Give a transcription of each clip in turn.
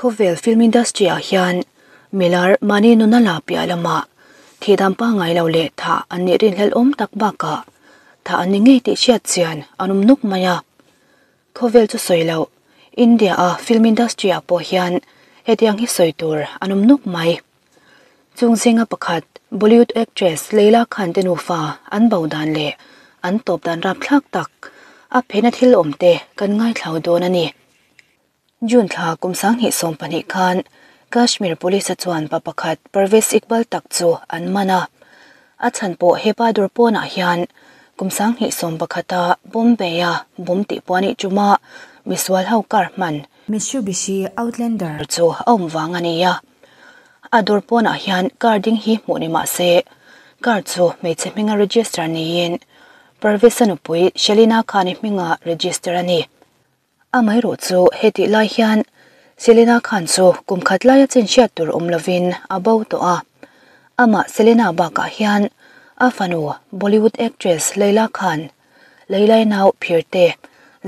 Khawvel film industry ah hian milar mahni nuna la piah lamah thihdan pangngai lo leh thah an nih rinhlelh awm tak bakah thah an ni ngei tih hriat chian an awm nuk mai a. Khawvel chu sawi loh, India a film industry ah pawh hian hetiang hi sawi tur an awm nuk mai. Chung zinga pakhat Bollywood actress Leila Khan te nufa an bo dan leh an tawp dan rapthlak tak a phena thil awm te kan ngaithlau dawn a ni. June thla kum 2012 khan Kashmir Police a chuan pa pakhat Parvez Iqbal tak chu an man a. A chhan pawh hepa dur pawnah hian kum 2011 a Bombay a bomb tih pawh a nih ṭuma misual ho car hman Mitsubishi Outlander chu a awm vang a ni a. A dawr pawnah hian car ding hi hmuh ni mah se, car chu hmeichhe hminga register niin Parvez-a nupui Shelina Khan-i hminga register a ni. Amaherawh chu hetih lai hian Selena Khan chu kum khat laia chin hriat tur awm lovin a bo tawh a. Amah Selena bakah hian a fanu Bollywood actress Leila Khan, Leilai nau Phirte,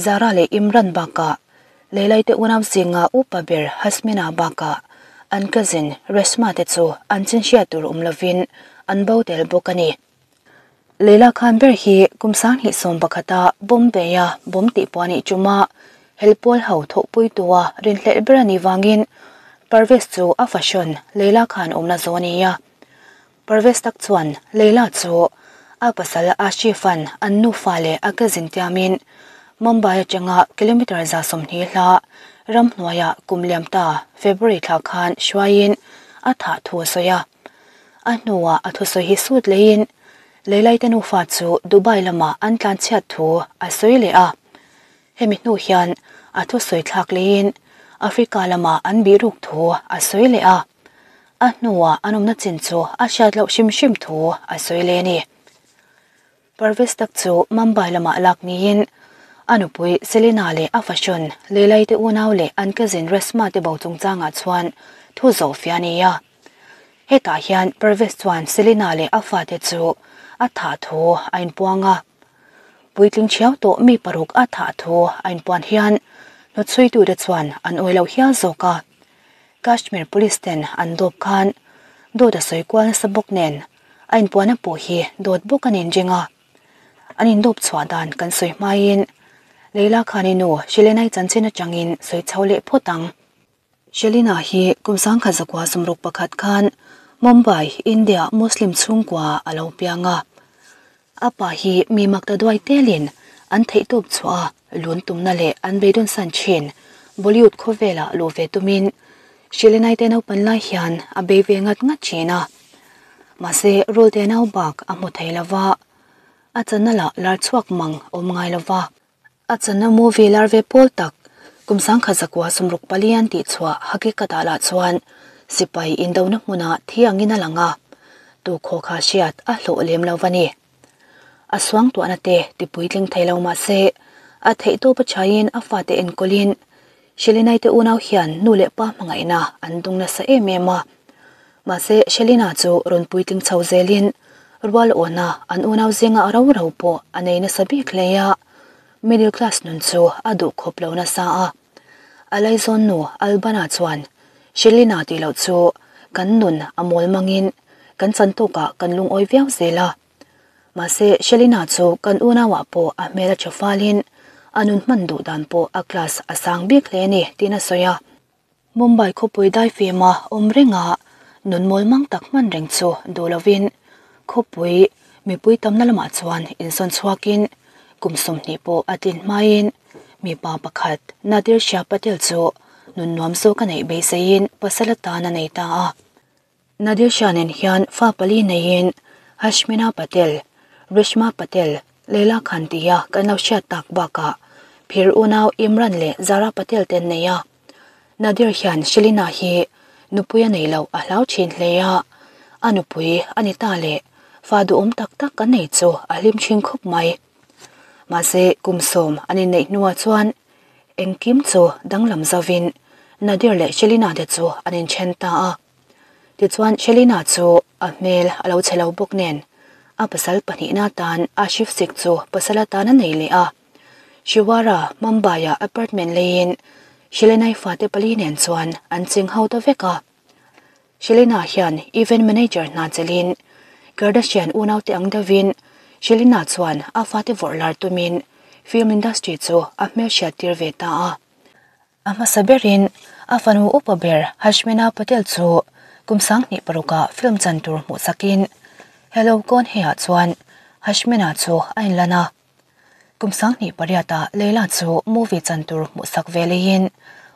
Zara leh Imran bakah Leilai te unau zinga upa ber Hasmina bakah an cousin Reshma te chu an chin hriat tur awm lovin an bo tel bawk a ni. Leila Khan ber hi kum 2011 a Bombay a bomb tih pawh a nih ṭuma helpawl ho thawhpuitua rinhlelh ber a nih vangin Parvez chu a fashion Leila Khan awmna zawh a ni a. Parvez tak chuan Leila chu a pasal Ashifa'n an nufa leh a cousin tiamin Mumbai atanga kilometre 120 hla ramhnuaiah kum liam ta February thla khan hruaiin a thah thu a sawi a. A hnuah a thusawi hi sut leiin Leilaite nufa chu Dubai lamah an tlanchhiat thu a sawi leh a. Hemi hnu hian a thusawi thlak leiin Africa lamah an bihruk thu a sawi leh a. A hnuah an awmna chin chu a hriat loh hrim hrim thu a sawi leh a ni. Parvez tak chu Mumbai lamah lak niin a nupui Selina leh a fashion Leilaite unau leh an cousin Reshma te bo chungchangah chuan thu zawh fiah a ni a. Hetah hian Parvez chuan Selina leh a fate chu a thah thu a inpuang a. Puitling thiau tawh mi paruk a thah thu a inpuan hian hnawchhuitute chuan an awi loh hial zawk a. Kashmir Police ten an dawp khan dawt a sawi kual nasa bawk nen a inpuanna pawh hi dawt bawk a nin ring a. An indawp chhuah dan kan sawi hmain Leila Khan-i nu Shilenai chanchin atangin sawi chho leh phawt ang. Shelina hi kum 1961 khan Mumbai, India Muslim chhungkua a lo piang a. A pa hi mi makta duai telin an theihtawp chhuah a lun tumna leh an beidawn san thin Bollywood khawvelah luh ve tumin Shelinai te naupan lai hian a bei ve ngat ngat thin a. Mahse rul te nau bak a hmu thei lova, a channa lah lar chhuak mang awm ngai lova. A channa movie lar ve pawl tak kum 1964 an tih chhuah Haqiqat-ah lah chuan sipai indona hmunah thi angin a lang a, tu khaw kha hriat a hlawh lem lo va ni. A suangtuahna te tipuitling thei lo mah se, a theihtawp a chhaiin a fate enkawlin Shelina-i te unau hian nu leh pa hmangaihna an dung nasa em em a. Mahse, Shelina chu rawn puitling chho zelin rual awna an unau zinga a ro ro pawh a nei nasa bik hle a, middle class nun chu a duh khawp lo nasa a. A laizawn nu Albana chuan Shelina tih loh chu kan nun a mawl mangin kan chan tawkah kan lungawi viau zel a. Mahse, Shelina chu kan unauah pawh a hmel a tha falin a nun hman duh dan pawh a class a sang bik hle a ni, tiin a sawi a. Mumbai khawpui daifima awm renga nun mawl mang tak hman reng chu duh lovin khawpui mipui tamna lamah chuan insawn chhuakin kum 20 pawh a tlin hmain mipa pakhat Nadir Shah Patel chu nun nuam zawk a neih beiseiin pasal atan a nei ta a. Nadir Shah nen hian fa pali neiin Hashmina Patel, Reshma Patel, Leila Khan tia kan lo hriat tak bakah phir unau Imran leh Zara Patel te an nei a. Nadir hian Shelina hi nupui a nei loh a hlau thin hle a, a nupui a ni ta leh fa duhawm tak tak an nei chu a hlim thin khawp mai. Mahse kum 10 an inneih hnuah chuan engkim chu danglam zovin Nadir leh Shelina te chu an inthen ta a. Tichuan Shelina chu a hmel a lo che lo bawk nen a pasal pahnihna tan Ashif Sikh chu pasal atan a nei leh a. Shiwara, Mumbai-ah apartment leiin Shelena-i fate pali nen chuan an ching ho ta vek a. Shelena hian event manager hna chelhin Kardashian unaute ang deuhin Shelena chuan a fate vawrh lar tumin film industry chu a hmelhriat tir ve ta a. A hmasa berin a fanu upa ber Hashmina Patel chu kum 2006 ah film chan tur hmuh sakin Hello Kawn He ah chuan Hashmina chu a inlan a. Kum 2008 ah Leila chu movie chan tur hmuh sak ve leiin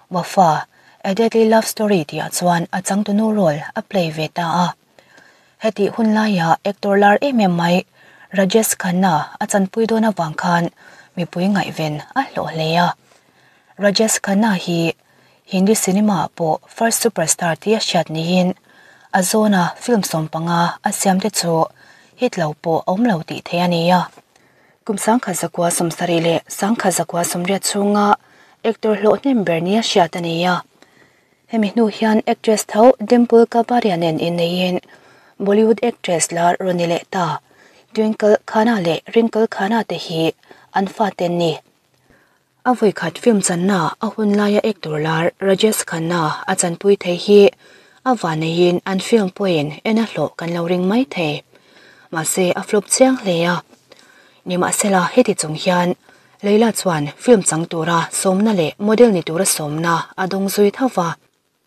Wafa, A Deadly Love Story tih ah chuan a changtunu role a play ve ta a. Hetih hun laia actor lar em em mai Rajesh Khanna a chanpui dawn avang khan mipui ngaihven a hlawh hle a. Rajesh Khanna hi Hindi cinema ah pawh first superstar tia hriat niin a zawna film 15 a siamte chu hit lo pawh a awm lo tih theih a ni a. Kum 1970 leh 1980 chhunga actor hlawh hnem ber nia hriat a ni a. Hemi hnu hian actress tho Dimple Kapadia nen inneiin Bollywood actress lar rawn ni leh ta Twinkle Khanna leh Rinkle Khanna te hi an fate an ni. A vawikhat film channa a hun laia actor lar Rajesh Khanna a chanpui thei hi a vaneiin an film pawhin en a hlawh kan lo ring mai thei. Mahse a flop chiang hle a. Nimahsela heti chung hian Leila chuan film chang tura sawmna leh model ni tura sawmna a dawng zui tho va.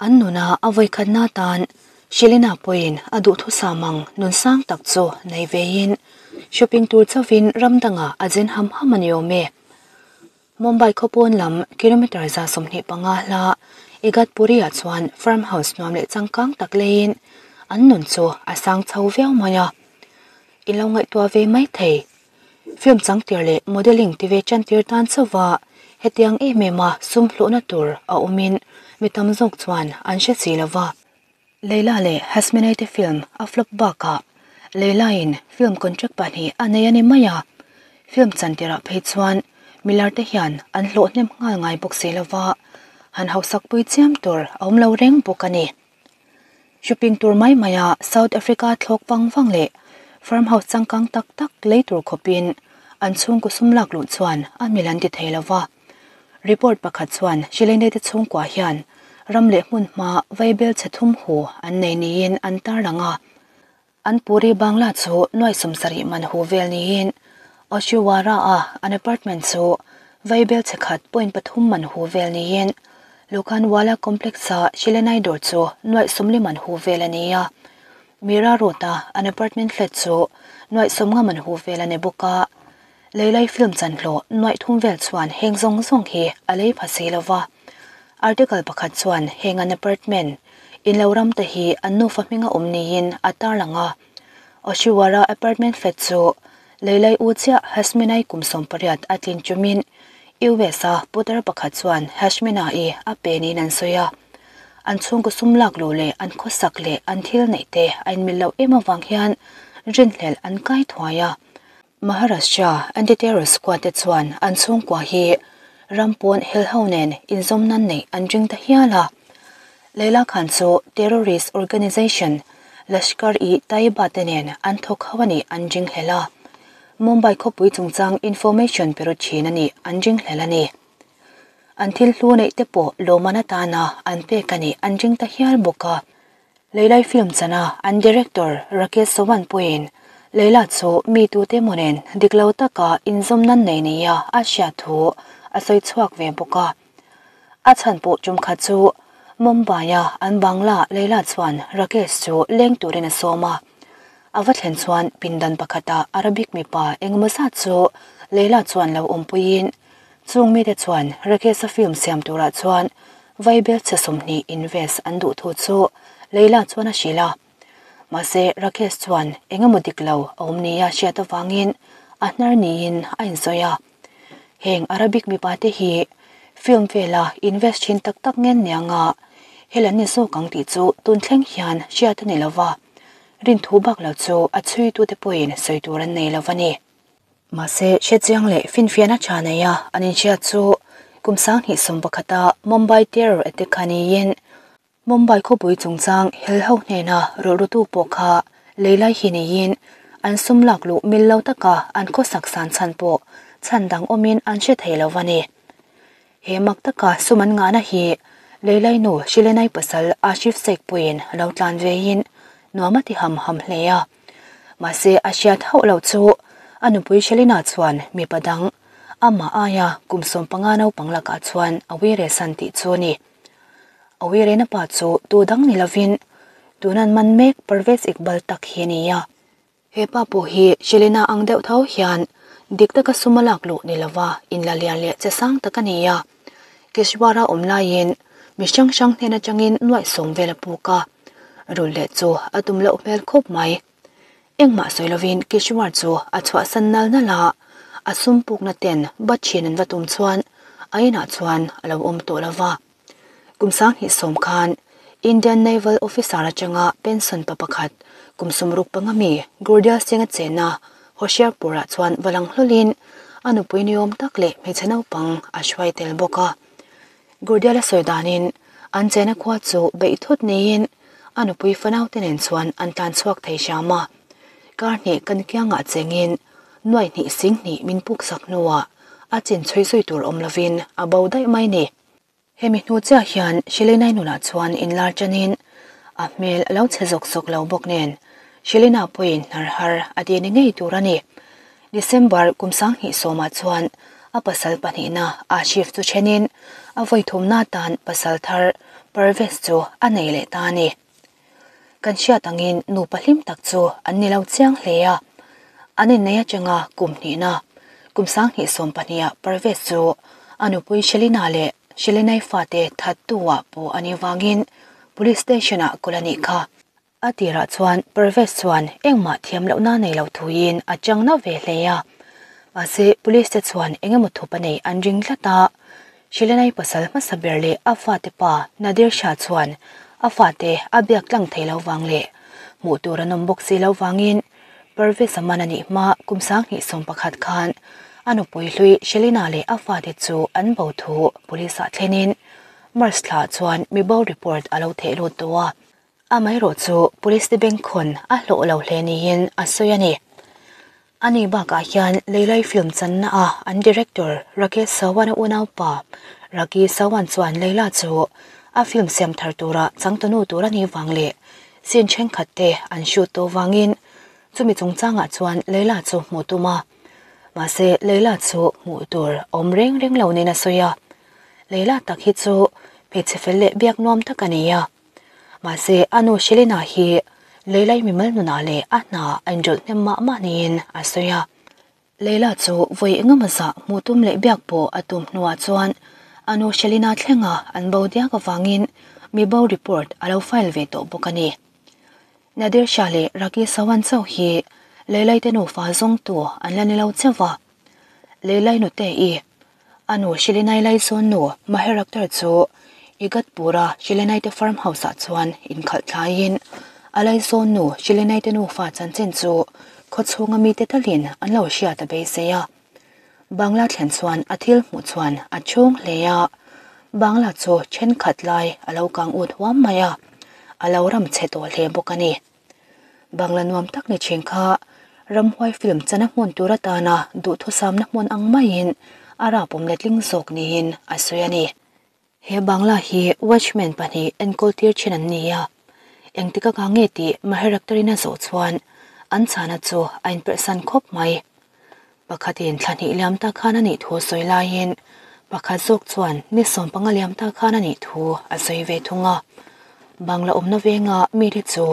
An nuna a vawikhatna tan Shelina pawhin a duhthusam ang nun sang tak chu nei vein shopping tur chauhin ram dangah a zen ham ham a ni awm e. Mumbai khawpawn lam kilometre 25 hla Igatpuri-ah chuan farm house nuam leh changkang tak leiin an nun chu a sang chho viau mai a. I lo ngaihtuah ve mai thei. Film changtir leh modelling ti ve chantir tan chauha hetiang em em a sum hluhna tur a awmin mi tam zawk chuan an hre si lova. Leila leh Hasminai te film a flop bakah Leila-in film contract pahnih a nei a ni mai a, film chantirah phei chuan milar te hian an hlawh hnem nghal ngai bawk si lova, han hausak pui chiam tur a awm lo reng bawk a ni. Shopping tur mai maia South Africa thlawk vang vang leh farm house changkang tak tak lei tur khawpin an chhungkaw sum lak luh chuan a mil an ti thei lova. Report pakhat chuan Shilene te chhungkua hian ram leh hmun hma vaibel chhe thum hu an nei niin an tarlang a. An Puri Bangla chu nuai 70 man hu vel niin Oshiwara-a an apartment chu vaibel chhe khat point pathum man hu vel niin Lokhandwala Complex-a Shilenai dawr chu nuai 40 man hu vel a ni a. Mira Road-a an apartment flat chu nuai 50 man hu vel a ni bawk a. Leilai film chanhlawh nuaih thum vel chuan heng zawng zawng hi a lei pha si lova. Article pakhat chuan heng an apartment in lo ram te hi an nufa hminga awm niin a tarlang a. Oshiwara apartment flat chu Leilai u chiah Hashminai kum 18 a tlin chumin US a putar pakhat chuan Hashmina-i a pe niin an sawi a. An chhungkaw sum lak luh leh an khawsak leh an thil neih te a inmil loh em avang hian rinhlelh an kai thuai a. Maharashtra Anti-Terror Squad te chuan an chhungkua hi ram pawn hel ho nen inzawm nan neih an ring ta hial a. Leila Khan chu terrorist organisation Lashkar-e-Taiba te nen an thawk ho a nih an ring hlel a. Mumbai khawpui chungchang information pe ru thin a nih an ring hlel a ni. An thil hlu neih te pawh lawmman atana an pek a nih an ring ta hial bawk a. Leilai film chana an director Rakesh Sawant pawhin Leila chu mi tute emaw nen dik lo taka inzawm nan nei nia a hriat thu a sawi chhuak ve bawk a. A chhan pawh tum khat chu Mumbai-a an bangla Leila chuan Rakesh chu leng turin a sawm a. A va thlen chuan pindan pakhata Arabic mipa engemaw zat chu Leila chuan lo awmpuiin chung mite chuan Rakesh-a film siam turah chuan vaibel chhe 20 invest an duh thu chu Leila chuan a hrilh a. Mahse Rakesh chuan engemaw dik lo a awm nia hriat avangin a hnar niin a insawi a. Heng Arabic mipa te hi film vela invest thin tak tak ngen nianga hel an ni zawk ang tih chu tun thleng hian hriat a ni lova. Rin thu bak lo chu a chhui tu te pawhin sawi tur an nei lova ni. Mahse hrechiang leh finfiahna tha nei a an inhriat chu kum 2011 a Mumbai terror attack kha niin Mumbai khawpui chungchang hel ho hnena rawlrutu pawh kha leilai hi niin an sum lak luh mil lo taka an khawsak san chhan pawh chhan dang awmin an hre thei lo a ni. He mak taka sum an ngahna hi Leilai nu Shilenai pasal Ashif Sheikh pawhin lo tlan vein nuam a ti ham ham hle a. Mahse a hriat hauh lo chu a nupui Shelina chuan mipa dang amah aia kum 15 naupang lakah chuan a uire san tih chu a ni. A uirena pa chu tu dang ni lovin tunan man mek Parvez Iqbal tak hi a ni a. He pa pawh hi Shelina ang deuh tho hian dik taka sum a lak luh ni lova inla lian leh che sang tak a ni a. Keshwara awm laiin mi hrang hrang hnen atangin nuaih sawm vel a puk a, rul leh chu a tum loh hmel khawp mai. Engmah sawi lovin Keshwar chu a chhuahsan nal nal a, a sum pukna ten bat thin an va tum chuan a inah chuan a lo awm tawh lova. Kum 2010 khan Indian Naval Officer atanga pension pa pakhat kum 65 mi Gurdial Singh a chena Hoshiarpur-ah chuan valang hlawlin a nupui niawm tak leh hmeichhe naupang a hruai tel bawk a. Gurdial a sawi danin an chena khua chu beih thut niin a nupui fanaute nen chuan an tlan chhuak thei hram a. Kar hnih kan kiangah chengin nuai hnih sing hnih min puk sak hnuah a chin chhui zui tur awm lovin a bo daih mai ni. Hemi hnu chiah hian Shilinai nunah chuan inlar chanin a hmel a lo chhe zawk zawk lo bawk nen Shilina pawhin hnar har a ti ni ngei tur a ni. December kum 2010ah chuan a pasal pahnihna Ashif chu thenin a vawi thumna tan pasal thar Parvez chu a nei leh ta a ni. Kan hriat angin nupa hlim tak chu an ni lo chiang hle a. An innei atanga kum hnihna kum 2012ah Parvez chu a nupui Shelina leh Shelinai fate thattu-ah pawh a nih vangin police station-ah kawlh a nih kha. A tirah chuan Parvez chuan engmah thiam lohna nei lo thuin a chang na ve hle a. Mahse police te chuan engemaw thup a nei an ring tlat a. Shilenai pasal hmasa ber leh a fate pa Nadir Shah chuan a fate a biak tlang thei lo vang leh hmuh tur an awm bawk si lo vangin Parvez a man a nih hma kum 2011 khan a nupui hlui Shelina leh a fate chu an bo thu police ah thlenin March thla chuan mi bo report a lo theh lut tawh a. Amaherawh chu police te bank khawn a hlawh lo hle niin a sawi a ni. Ani bakah hian Leilai film channa a an director Rakesh Sawan a unaupa Raki Sawan chuan Leila chu a film siam thar tura changtunu tur a nih vang leh scene thenkhat te an shoot tawh vangin chumi chungchangah chuan Leila chu hmuh tum a. Mahse Leila chu hmuh tur awm reng reng lo niin a sawi a. Leila tak hi chu hmeichhe fel leh biak nuam tak a ni a. Mahse a nu Shelina hi Leilai mimal nunah leh a hna a inrawlh hnem mah mah niin a sawi a. Leila chu vawi engemaw zah hmuh tum leh biak pawh a tum hnuah chuan a nu Shelina thlenga an bo diak avangin mi bo report a lo file ve tawh bawk a ni. Nadir Shah leh Raki Sawan chauh hi Leilai te nufa zawngtu an la ni lo chauh va. Leilai nute i a nu Shilinai laizawn nu Maher Akhtar chu Igatpura Shilinai te farm house ah chuan inkhalh thlaiin a laizawn nu Shilinai te nufa chanchin chu khawchhunga mite talin an lo hriat a beisei a. Bangla thlen chuan a thil hmuh chuan a chhung hle a. Bangla chu thenkhat lai a lo kang ut huam mai a, a lo ram chhe tawh hle bawk a ni. Bangla nuam tak ni thin kha ramhuai film chana hmun tur atana duhthusamna hmun ang maiin a rapawm letling zawk niin a sawi a ni. He Bangla hi watchman pahnih enkawl tir thin an ni a, engtik a kang nge tih Maher Akhtar-in a zawh chuan an chhana chu a inperhsan khawp mai. Pakhatin thla hnih liam ta khan a nih thu sawi laiin pakhat zawk chuan ni 15 liam ta khan a nih thu a sawi ve thung a. Bangla awmna venga mite chu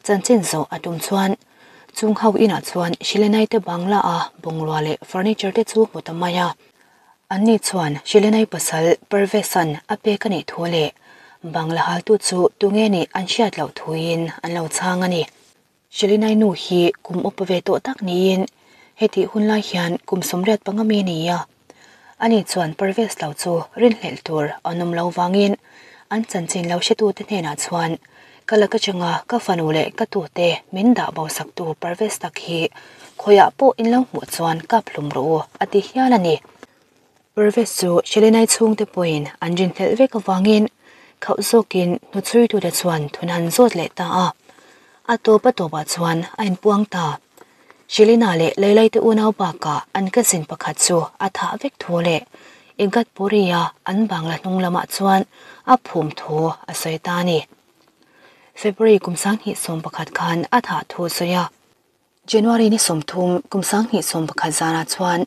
chanchin zawh a tum chuan chung ho inah chuan Shilenai te Bangla a bungrua leh furniture te chu hmu ta mai a. Anni chuan Shilenai pasal Parvesan a pek a nih thu leh Bangla haltu chu tunge nih an hriat loh thuin an lo chhang a ni. Shilinai nu hi kum upa ve tawh tak niin heti hun lai hian kum 85 mi ni a. Ani chuan Parvez lo chu rinhlelh tur an awm lo vangin an chanchin lo hretu te hnenah chuan ka laka changa ka fanu leh ka tute min dah bo sak tu Parvez tak hi khawiah pawh in lo hmuh chuan kap hlum rawh u a ti hial a ni. Parvez chu Shilinai chhungte pawhin an rinhlelh vek avangin khauh zawkin hnuchhuitute chuan thun han zawt leh ta a. A tawp a tawpah chuan a inpuang ta. Shilina leh Leilai te unau bakah an cousin pakhat chu a thah vek thu leh Igatpuri-a an bangla hnung lamah chuan a phum thu a sawi ta a ni. February kum 2011 khan a thah thu a sawi a. January ni 30 kum 2011 zanah chuan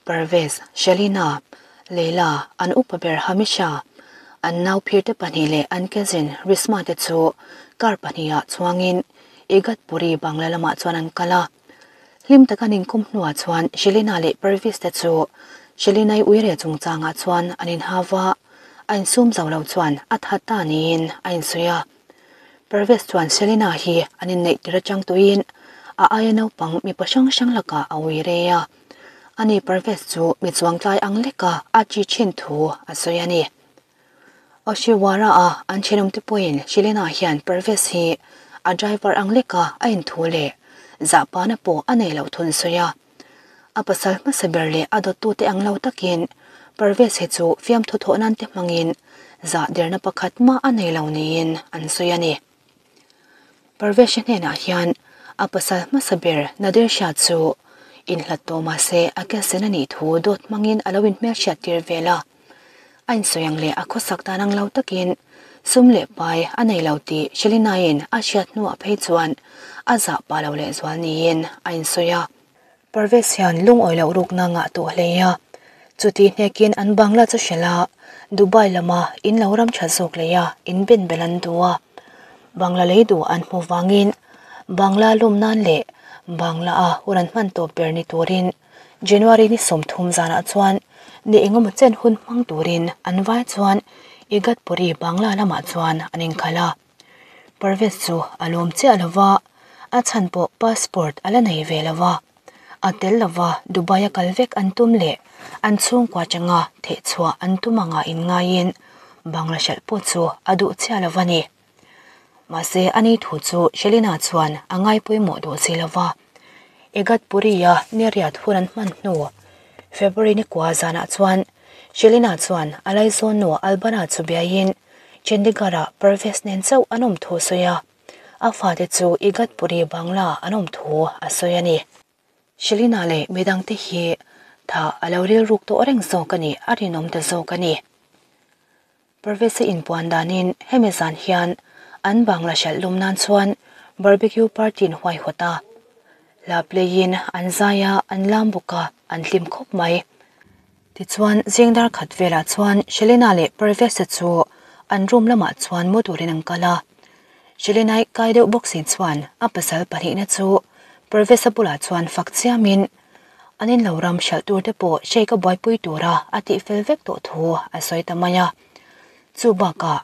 Parvez, Shalina, Leila, an upa ber Hamisha, an nau phirte pahnih leh an cousin Risma te chu car pahnihah chuangin Igatpuri bangla lamah chuan an kal a. Hlim taka an inkum hnuah chuan Shalina leh Parvez te chu Shalina-i uire chungchangah chuan an inhau a, a insum zo lo chuan a that ta niin a insawi a. Parvez chuan Selina hi an inneih tir atang tuiin a aia naupang mipa hrang hrang lakah a ui rei a. Ani Parvez chu mi chuangtlai ang leka a chi thin thu a sawi a ni. Oshiwara a an thenawmte pawhin Selina hian Parvez hi a driver ang leka a inthu leh zahpana pawh a nei loh thun sawi a. A pasal hmasa ber leh a dawttute ang lo takin Parvez hi chu fiamthu thawh nan te hmangin zah derna pakhat mah a nei lo niin an sawi a ni. Parvez-a hnenah hian a pasal hmasa ber Nadir Shah chu inhlat tawh mah se a kelsen a nih thu dawt hmangin a lo inhmelhriat tir vel a. A insawi ang leh a khawsak dan ang lo takin sum leh pai a nei lo tih Shelina-in a hriat hnuah phei chuan a zah pah lo lehzual niin a insawi a. Parvez hian lungawi loh rukna ngah tawh hle a, chuti hnekin an Bangla chu hrelh a, Dubai lama in lo ram tha zawk lei a in ben bel an duh a. Bangla lei duh an hmuh vangin Bangla lawm nan leh Bangla a hun an hman tawp ber ni turin January ni 30 zanah chuan ni engemaw chen hun hmang turin an vai chuan Igatpuri Bangla lamah chuan an inkhalh a. Parvez chu a lawm chiah lo va, a chhan pawh passport a la nei ve lo va. A tel lo va Dubai a kal vek an tum leh an chhungkua changa thehchhuah an tum anga inngaiin Bangla hralh pawh chu a duh chiah lo va ni. Mahse a ni thu chu Shelina chuan a ngai pawimawh duh si lo va. Igatpuri-a Neriat hun an hman hnu February ni kua zanah chuan Shelina chuan a laizawn nu Albana chu biaiin Chandigarh-ah Parvez nen chauh an awm thu a sawi a, a fate chu Igatpuri Bangla an awm thu a sawi a ni. Shelina leh midangte hi tha a lo rilruk tawh reng zawk a ni, a rinawm ta zawk a ni. Parvez-a inpuan danin hemi zan hian an Bangla hralh lum nan chuan barbecue party an huaihawt a, hla play-in an zai a, an lam bawk a, an hlim khawp mai. Tichuan, zing dar khat velah chuan Shelina leh Parvez-a chu an room lamah chuan mu turin an kal a. Shelina-i kai deuh bawk si chuan a pasal pahnihna chu Parvez-a bulah chuan fak chiamin an in lo ram hralh tur te pawh Sheikh a buaipui tura a tih fel vek tawh thu a sawi ta mai a. Chu bakah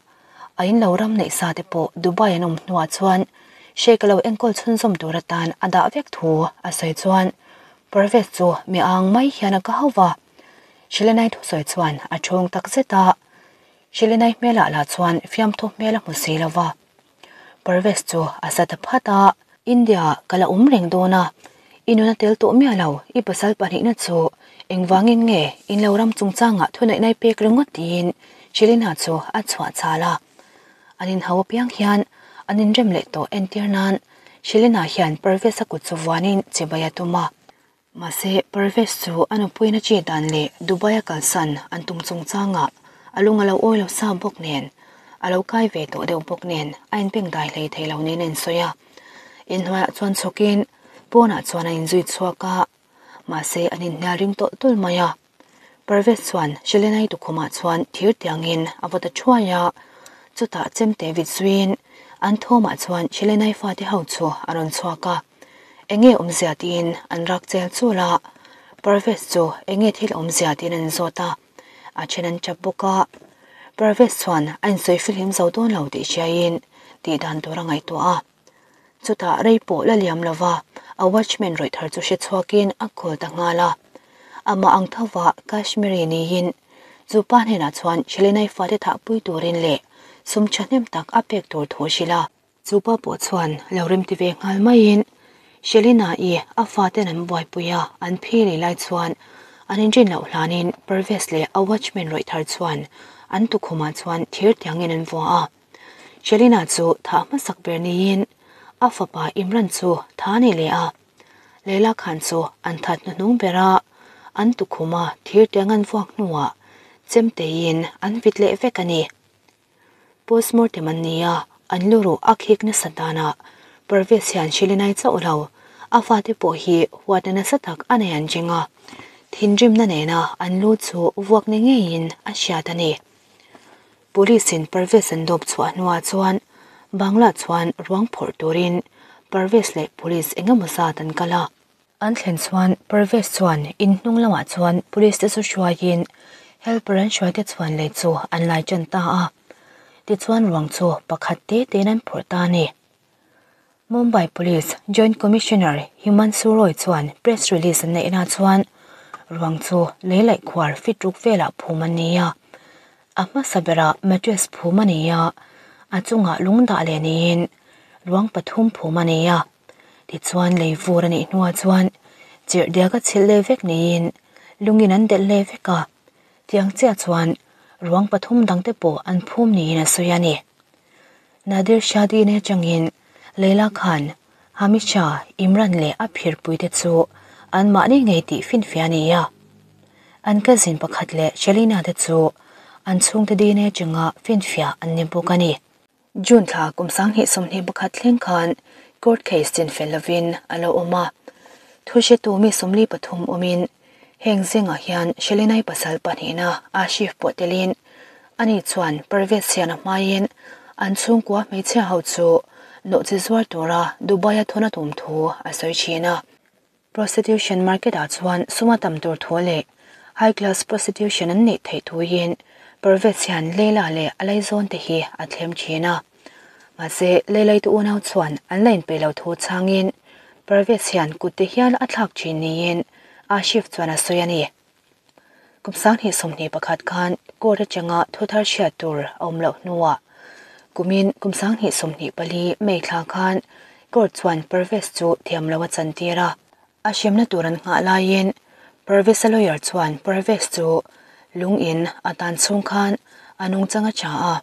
a in lo ram neih sa te pawh Dubai an awm hnuah chuan Sheikh a lo enkawl chhunzawm tur atan a dah vek thu a sawi chuan Parvez chu mi ang mai hian a ka hauh va, Shilenai thusawi chuan a thawng tak zet a, Shilenai hmelah lah chuan fiamthu hmel a hmu si lo va. Parvez chu a sa ta phat a, India ka la awm reng dawn a, i nuna tel tawh miah lo, i pasal pahnihna chu engvangin nge in lo ram chungchangah thuneihna i pek ringawt tiin Shilena chu a chhuah chhal a. An inhau apiang hian an inrem leh tawh entir nan Shilena hian Parvez-a kut chu vuanin chibai a tum a. Mahse, Parvez chu a nupuiin a chi dan leh Dubai-a kalsan an tum chungchangah a lung a lo awi lo sa bawk nen, a lo kai ve tawh deuh bawk nen a inpeng dai hlei thei lo niin a insawi a. Inhnuaiah chuan chhawkin pawnah chuan a inzui chhuak a, mahse an inhnial ring tawlh tawlh mai a. Parvez chuan Shilenai tukhumah chuan thir tiangin a va ta thuai a, chutah chemte vit zuiin an thawmah chuan Shilenai fate ho chu a rawn chhuak a, Enge awmzia tiin an rak chel chul a, Parvez chu enge thil awmzia tiin an zawt a, a then an tap bawk a. Parvez chuan a insawi fihlim zo dawn lo tih hriaiin tih dan tur a ngaihtuah a. Chutah rei pawh la liam lova a watchman rawih thar chu hre chhuakin a call ta nghal a. Amah ang thova Kashmiri niin chu pa hnenah chuan Shilenai fate thahpui turin leh sum thahnem tak a pek tur thu a hrilh a. Chu pa pawh chuan lo remti ve nghal maiin Shelina-i a faten an buaipui a, an phili lai chuan an inrin loh hlanin Parvez leh a watchman rawih thar chuan an tukhumah chuan thir tiangin an vua a. Shelina chu thah hmasak ber niin a fapa Imran chu tha a ni leh a, Leila Khan chu an that hnuhnung ber a, an tukhuma thir tiang an vuak hnuah Chemteiin an vit leh vek a ni. Postmortem an ni a, an lu ruh a khik nasa danah Parvez hian Shilinai chauh lo, a fate pawh hi huatna nasa tak a nei an ring a, thinrimna nena an lu chu vuak ni ngeiin a hriat a ni. Police in Parvez an dawp chhuah hnuah chuan Bangla chuan ruang phawrh turin Parvez leh police engemaw zat an kal a. An thlen chuan Parvez chuan in hnung lamah chuan police te chu hruaiin helper an hruai te chuan lei chu an lai tan ta a. Tichuan ruang chu pakhat te tein an phawrh ta a ni. Mumbai Police Joint Commissioner Himanshu Roy chuan press release an neihna chuan ruang chu lei laih khuar fit ruk velah phum an ni a. A hmasa berah mattress phum a ni a, a chungah lung dah leh niin ruang pathum phum a ni a. Tichuan lei vur a nih hnuah chuan chirh diak a chhilh leh vek niin lungin an delh leh vek a, tiang chiah chuan ruang pathum dangte pawh an phum niin a sawi a ni. Nadir Shah dine atangin Leila Khan, Hamid Shah, Imran leh a phirpuite chu anmahni ngei tih finfiah a ni a. An cousin pakhat leh Shalina te chu an chhungte dine atanga finfiah an ni bawk a ni. June thla kum 2021 thleng khan court case chin fel lovin a lo awm a, thu hretu mi 43 awmin heng zingah hian Shelinai pasal pahnihna Ashif pawh telin ani chuan Parvez hian a hmaiin an chhungkua hmeichhia ho chu nawhchi zuar tura Dubai-a thawn a tum thu a sawi thin a. Prostitution market ah chuan suma tam tur thu leh high class prostitution an neih theih thuin Parvez hian Leila leh a laizawn te hi a thlem thin a. Mahse, Leilai te unau chuan an la inpeih lo thu changin Parvez hian kut te hial a thlak thin niin Ashif chuan a sawi a ni. Kum 2021 khan court atanga thu thar hriat tur a awm loh hnuah kumin kum 2024 May thla khan court chuan Parvez chu thiam lo a chantir a. A hremna tur an nghah laiin Parvez-a lawyer chuan Parvez chu lung in a tan chhung khan a nungchang a tha a,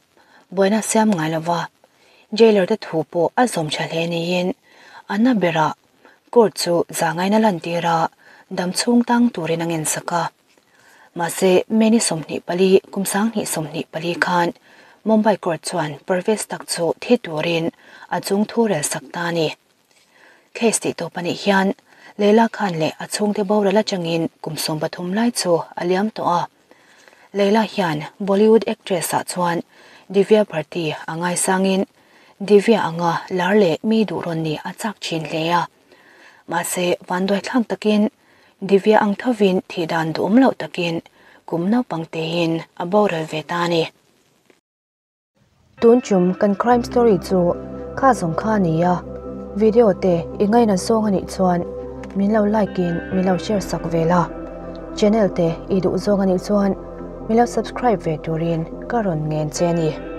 buaina siam ngai lova jailer te thu pawh a zawm tha hle niin a na berah Court chu zangaina lantir a, dam chhung tang turin a ngensak a. Mahse, May ni 24, kum 2024 khan Mumbai Court chuan Parvez tak chu thi turin a chung thu rel sak ta a ni. Case tih tawp anih hian Leila Khan leh a chhungte boral atangin kum 13 lai chu a liam tawh a. Leila hian Bollywood actress ah chuan Divya Bharti a ngaisangin Divya anga lar leh mi duh rawn nih a chak thin hle a. Mahse, vanduaithlak takin Divya ang thovin thih dan duhawm loh takin kum naupang tein a boral ve ta a ni. Tun tum kan crime story chu kha zawng kha a ni a, video te i ngaina zawng a nih chuan min lo like in min lo share sak ve la, channel te i duh zawng a nih chuan min lo subscribe ve turin ka rawn ngen che a ni.